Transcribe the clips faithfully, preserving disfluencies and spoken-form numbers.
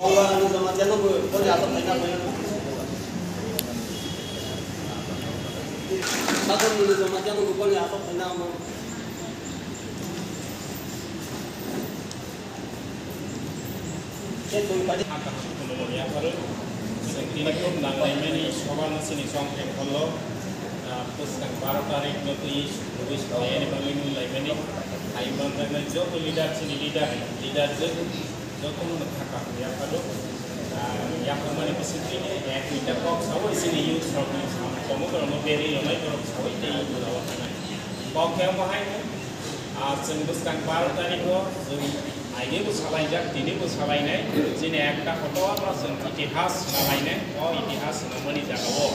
Babarani joma teno bo boni asok khaina bo. Babarani joma teno bo boni asok khaina bo. Tei tong kadi. Ang kaham khulumani yapharwi. Chwng tini khub nanglaimani sobano chini chongthek holo, ah, bwskang baro tarikno twi rwui salaiyani bagwi nunglaimani. Hai manjaknai joto leader chini leader, leader joto, jotono no kha kaham yapharo. Ah, yapharmani bisingtwi ek duita kok saui chini youth rokni samung tongo, borokno berwi rwnai borok saui tei jora o thangnai. Kok khe omo haino, ah, chwng bwskang baro tarikho chwng aigwi bo salaijak, tini bo salainai, chini ekta kotor no chwng itihas swna lainai, o itihas swnamani jagao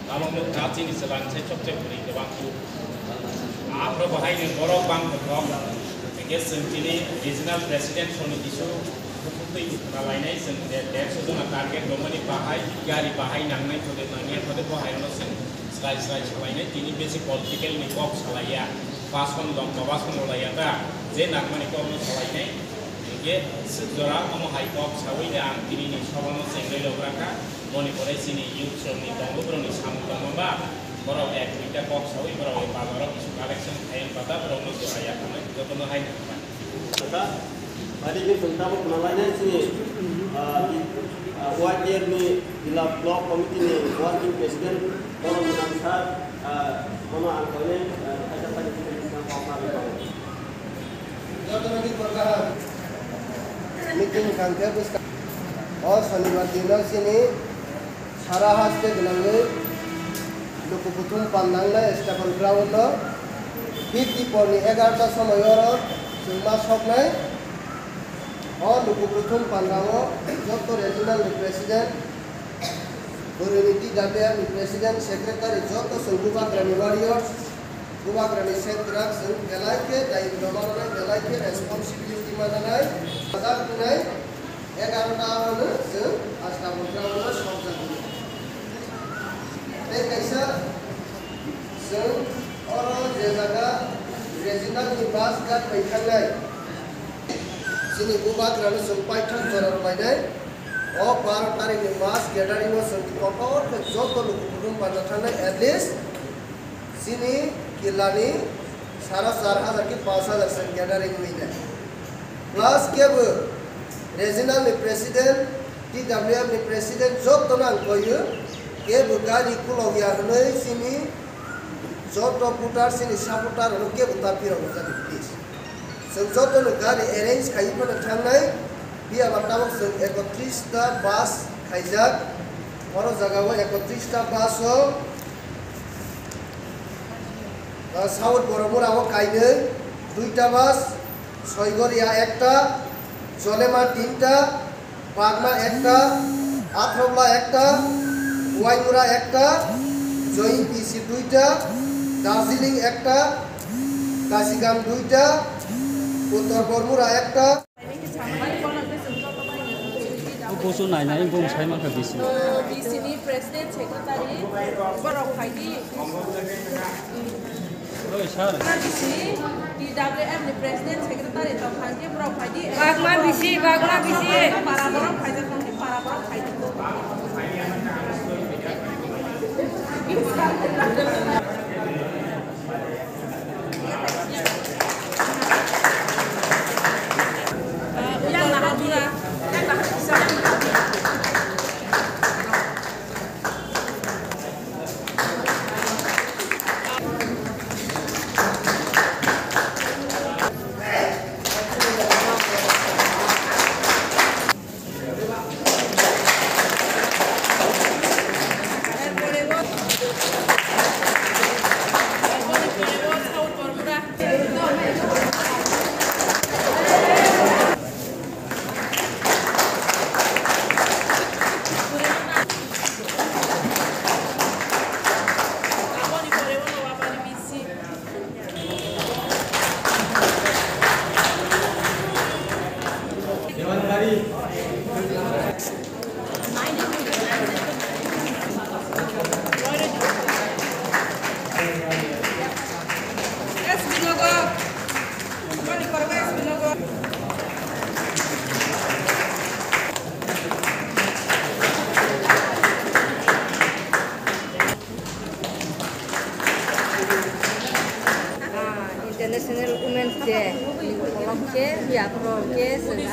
tabukno ta chini chwlang se chokche kwrwi kwbang kuk. Aphro bo haino borok bang kok, hwnkhe chwng tini regional president soni kisu twi khna lainai, chwng de-, dersho jona target rwmani bahai, gari bahai nangnai, thode nangya, thode bo haino chwng Slai slai salainai, tini besi political ni kok salaiya, bason dong, bason rwlaiya ta, je nangmani kok no salainai, hingke swk jora omo hai kok saui de ang tini ni sobano chenglai logra kha, boni pore chini youth rok ni tongo borok ni samung tongma ba, borok ek duita kok saui borok bazar o kisu collection khai wngkha ta, borok no jora ya khanai, joto no hai nangkha. Kha, adi ke chwng tabuk nalainai chini, ah, i, ah, Y T F ni Dila Block Committee ni Working President, bono mwnang sir, ah, bono ang koinai, ah, kaisa pani chini sina kok ma bai. Meeting kangkhe bwskang o Shonibar dino chini Sara haste gwnangwi luku kuthum pal nangnai Stephen Ground no fifty por ni egarota somoi oro chwng ma soknai. O luku kuthum pal nango joto regional ni president, bwrwi ni T W R ni president, secretary, joto chwng bubagra ni warriors, bubagra ni sengkrak chwng belai khe dayok rw mananai, belai khe responsibility mananai, sajak wngnai. Egarota oro no chwng Astabul ground o sokjagwi. Tei kaisa chwng oro je jaga regional ni bus gad bai thangnai, chini bubagra no chwng paithak jora rwbainai. O baro tarikh ni mass gathering o chwng kotor khe joto luku kuthum panda thangnai, at least chini killa ni sara char hajar ki panch hajar se gathering wngwi nai. Plus kebo regional ni president, T W F ni president joto no ang koiyo, kebo gari kulok ya hwnwi chini joto voter chini supporter rok no kebo ta phirok rwjadi please. Chwng joto no gari arrange khaiwi phano thangnai, phiya ba tabuk chwng ekotris ta bus khaijak, oro jaga o ekotris ta bus o Ah, South Boromura o kainwi, duita bus, Soigoria ekta, Jolema tinta, Bagma ekta, Athrobla ekta, Waimura ekta, Joyinti si duita, Darjeeling ekta, Kasigam duita, Uttor Bormura ekta. O boso nai nai, bo sai mankha bisi. O bisi ni president secretary borok phaidi. Oi, sir. Bisi ni T W M ni president secretary to phaidi borok phaidi. Bagma bisi, bagma bisi. Para borok phaidi, para borok phaidi.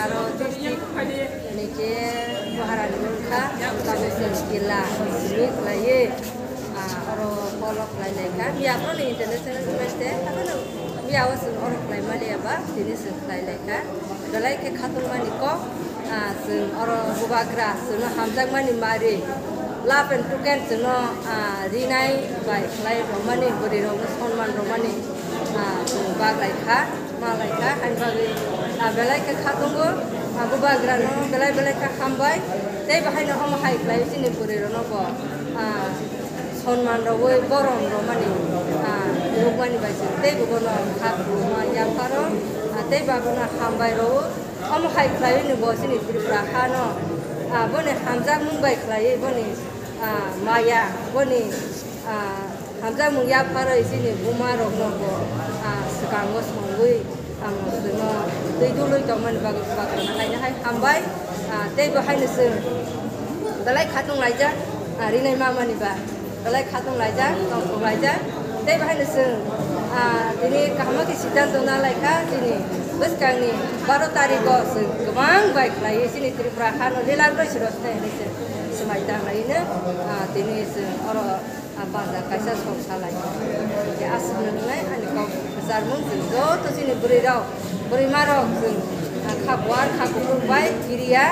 Aro district ni je Maharani wngkha, tabuk chwng kila simi khlaiwi, ah, oro follow khlai lai kha. Miya phano international match de, haphano miya o chwng oro khlai maliya ba, tini chwng khlai lai kha. Belai khe khatungmani kok, ah, chwng oro bubagra, chwngno hamjakmani mari, love and token chwngno, ah, rinai bai khlai rwmani, bwrwi rokno sonman rwmani, ah, chwng bak lai kha. Ma lai kha, haini bagwi, ah, belai khe kha tongo, ah, bubagrano belai belai khe hambai, tei bo haino omo hai khlai chini bwrwi rokno bo, ah, sonman rwui borom rwmani, ah, nukmani bai se tei bo bono kha khuluma yapharo, ah, tei bo abono hambai rwo, omo hai khlaiwi ni bo chini Tripura hano, ah, boni hamjakmung bai khlaiwi boni, ah, maya boni, ah, hamjakmung yapharwi chini buma rokno bo, ah, swkango songwi ang chwngno twi dulwi tongmani bagwi bubagrano haino hai hambai, ah, tei bo haino chwng belai khatung laijak, ah, rinai mamani ba belai khatung laijak, tongthok laijak, tei bo haino chwng, ah, tini kaham khe siddhanto na lai kha chini bwskangni baro tarikh o chwng kwbang bai khlaiwi chini Tripura hano lila rwlai siro se hinwi chwng swmai ta khlaino, ah, tini chwng oro ah, panda kaisa sok salai. Khe aswk nwngnai ani kok kwcharmung chwng joto chini bwrwi rok, bwrwi ma rok chwng, ah, kha buar kha kuphur bai kiriya,